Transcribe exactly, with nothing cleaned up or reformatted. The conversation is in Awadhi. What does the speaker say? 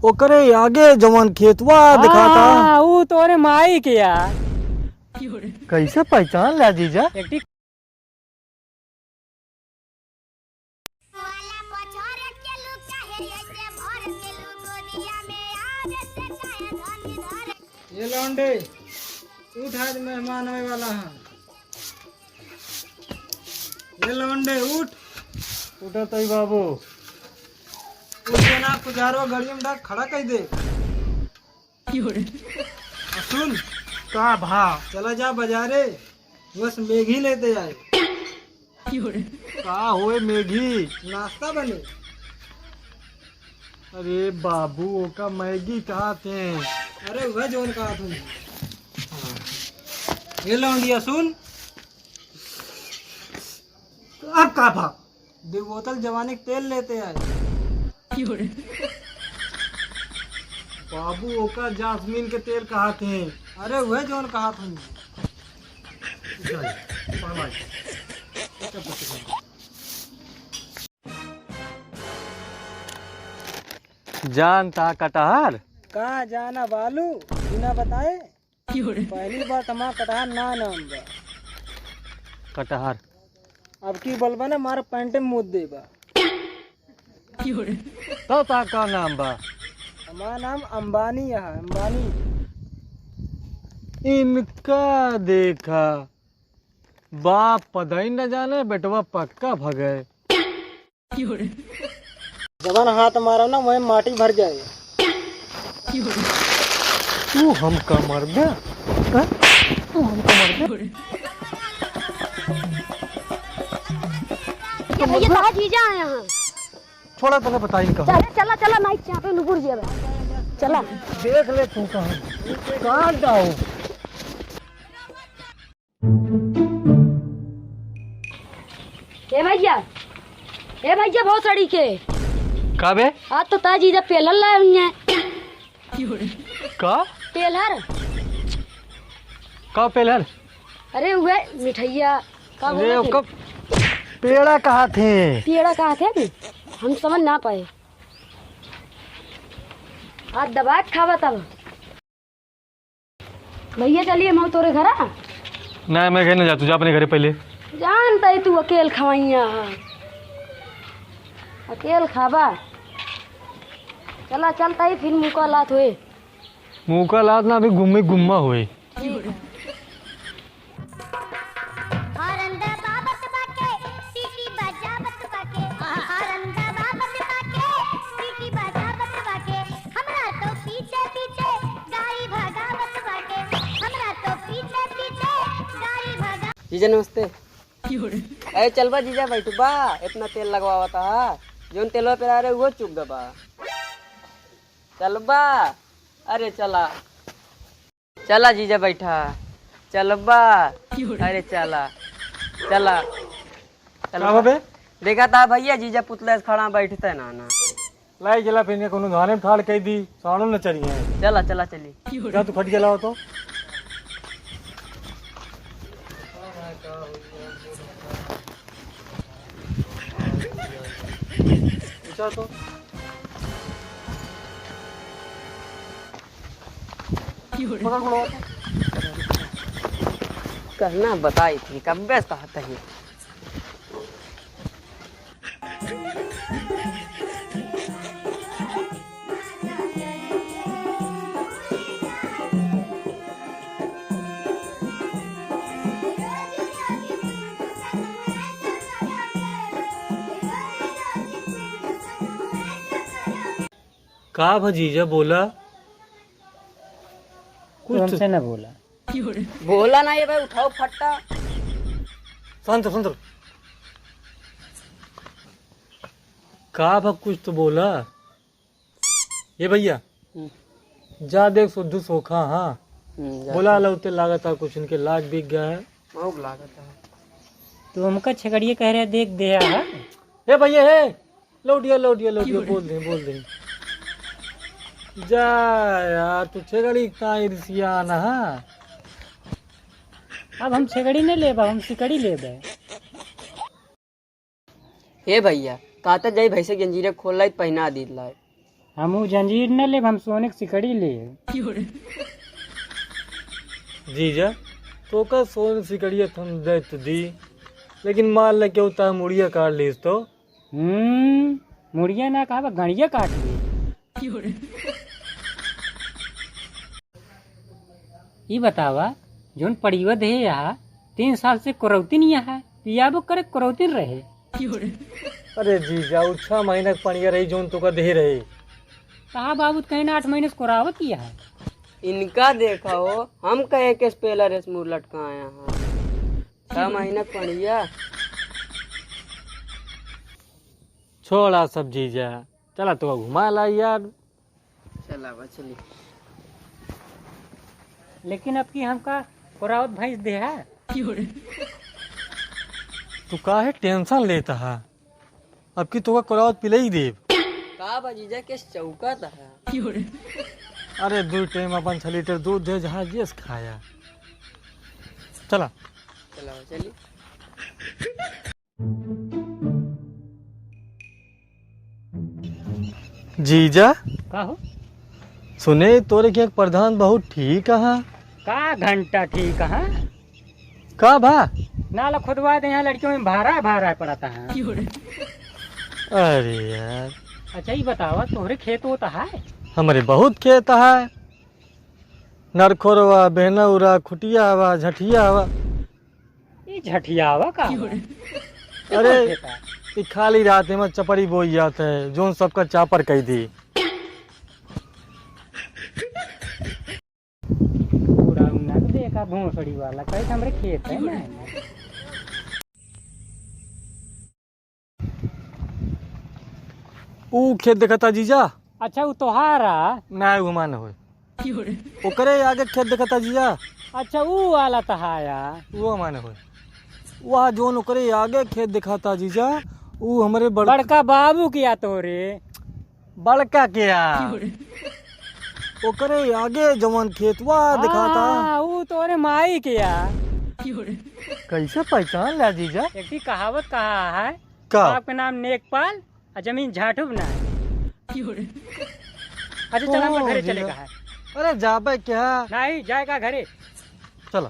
ओकरे आगे जवन खेतवा दिखाता। हाँ, ऊ तोरे माई के यार। कैसे पहचान ला जीजा? एक ठी- ये लौंडे, उठ, आज मेहमान आवे वाला है। ये लौंडे, उठ। उठा तई बाबू। उठ ना, कुजारो गड़िया में डाल खड़ा कर दे। आ सुन, का भा? चला जा बाजारे, बस मैगी लेते आए। का होए मैगी? नाश्ता बने। अरे बाबू, ओका मैगी कहत हैं। अरे वह जौन कहत हूँ। ये लौंडिया सुन, अब का भा? दो बोतल जवानी के तेल लेते आए। बाबू, ओका जास्मीन के तेल कहत हैं। अरे वह जौन कहत हूँ। जानता कटहर? का जाना बालू, बिना बताए? पहली बात हमार कटहर ना नाम बा। कटहर। अब की बोलबा ना, मार पैंट में मूत देबा। तो ता का नाम बा? हमार नाम अंबानी है, अंबानी। इनका देखा, बाप पदई न जाने, बेटवा पक्का भगे। जवन हाथ मारो ना, वहीं माटी भर जाए। तू हमका मार दे, हाँ? तू हमका मार दे। ये भैया, कहाँ जीजा आए हैं? छोड़ा, तने बताई इनका। चला, चला, चला, नाइट यहाँ पे नुपुर जी अब। चला। देख ले तू कहाँ, कहाँ जाओ। ए भैया, ए भैया, बहुत सड़ी के। का बे? आज तो ताजी जब पेलर लाए हुई हैं। का? पेलर। का पेलर? अरे, वह मिठैया। का अरे, बोला ओका पेड़ा कहा थे? पेड़ा कहा थे? हम समझ ना पाए। आज दबा के खावा तब। भैया, चलिए, हम तोरे घरा। ना, मैं घर नहीं जा, तू जा अपने घरे पहले। जानता है तू अकेल खवाइया है, अकेल खाबा। चला, चलता ही फिर मुका लात होए। मुका लात ना, अभी गुम्मे गुम्मा होए। ठीक है। हॉर्न दबावत बाटे, सीटी बजावत बाटे। हॉर्न दबावत बाटे, सीटी बजावत बाटे। हमरा तो पीछे पीछे गाड़ी भगावत बाटे। हमरा तो पीछे पीछे गाड़ी भगा- जीजा नमस्ते। अरे चलबा जीजा, बैठबा, इतना तेल लगवावत हा, जौन तेलवा पे रहा रहे वो चुक गबा। चलबा, अरे चला। चला जीजा बैठा, चलबा। अरे चला, चला, चलबा। का बे? देखा था भैया, जीजा पुतला से खड़ा बैठते ना ना। लाई चला फिर कोनो धाने में ठाड़ कह दी, साड़ो न चढ़िए। चला, चला चली। जा तू खटिया लाओ तो। पूछा तो। कहना बताई थी, कब्बे से कहत ही। का भजीजा बोला? तू कुछ हमसे ना बोला। बोला ना ये भाई, उठाओ फट्टा। शांत, शांत रहो। का भा कुछ तो बोला। ये भैया, हम्म। जा देख सुद्धू सोखा, हाँ। हम्म, जा बोला देख। लौटे लागत है कुछ इनके लाग बिक गया है। मौक लागत है। तू हमका छेगड़िए कह रहे देख दे, हाँ? ए भैया, हे, लौटिया, लौटिया, लौटिया, बोल दे, बोल दे। जा यार, तू छेगड़ी का ईर्ष्या ना, हाँ? अब हम छेगड़ी नहीं लेबा, हम सिकड़ी लेबे। हे भैया, कहते जाई भैंसे के जंजीरे खोल लाई, पहिना दीत लाई। हम ऊ जंजीर न लेब, हम सोने के सिकड़ी लेब। जीजा, तोका सोने सिकड़िया त हम दे तो दी, लेकिन मान ले केहू तार मुड़िया काट लीस तो? हम्म, मुड़िया ना कहबा, गड़िया काट ली। ई बतावा, जौन पड़िया देहे हा, तीन साल से करौतिन या है, पियाबो करे करौतिन रहे। अरे जीजा, उ छह महीना के पड़िया रही जौन तोका देहे रहे। कहा बाबू त कहीं ना आठ महीने से कोरावत या है। इनका देखा हो, हम कहे के स्पेलर से मुंह लटकाया है। छह महीना के पड़िया। छोड़ा सब जीजा, चला तो घुमा ला यार। चला बा, चली। लेकिन अब की हमका कोरावत भैंस देहा। तू काहे टेंशन लेता है? अब की तोका कोरावत पिलाई देब। का बा जीजा, केस चौका था? अरे दो टाइम अपन छह लीटर दूध दे, जहाँ गैस खाया। चला। चला बा, चली। जीजा, का हो? सुने तोरे के एक प्रधान बहुत ठीक है। का घंटा ठीक है? का बा? नाला खुदवा दे, यहाँ लड़कियों में भारा भारा पड़ता है। अरे यार। अच्छा, ई बतावा, तोहरे खेत होता है? हमरे बहुत खेत है, नरखोरवा, बेहनौरा, खुटिया हवा, झठिया हवा। ई झठियावा का हवा? अरे, ई कौन खेत है? ई खाली रात में चपड़ी बोई जात है, जौन सबका चापर कई दी। पूरा उन्नत देखा भोसड़ी वाला, कहे हमरे खेत है ना। ऊ खेत देखता जीजा? अच्छा, ऊ तोहारा? ना, ऊ हमार न होय। ओकरे आगे खेत देखता जीजा? अच्छा, ऊ वाला तहाया। ऊ हमार न होय। वह जौन ओकरे आगे खेत देखता जीजा, ऊ हमरे बड़- बड़का बाबू के या तोरे? बड़का के या? ओकरे आगे जवन खेतवा देखता। हाँ, ऊ तोरे माई के या। कैसे पहचान ला जीजा? एक ही कहावत कहा है, का? बाप के नाम नेकपाल, आ जमीन झाटू बनाए। अच्छा, चल, हमका ओहो, घरे चले जीजा। का है। अरे, जाबे क्या? नहीं, जाए का घरे। चला।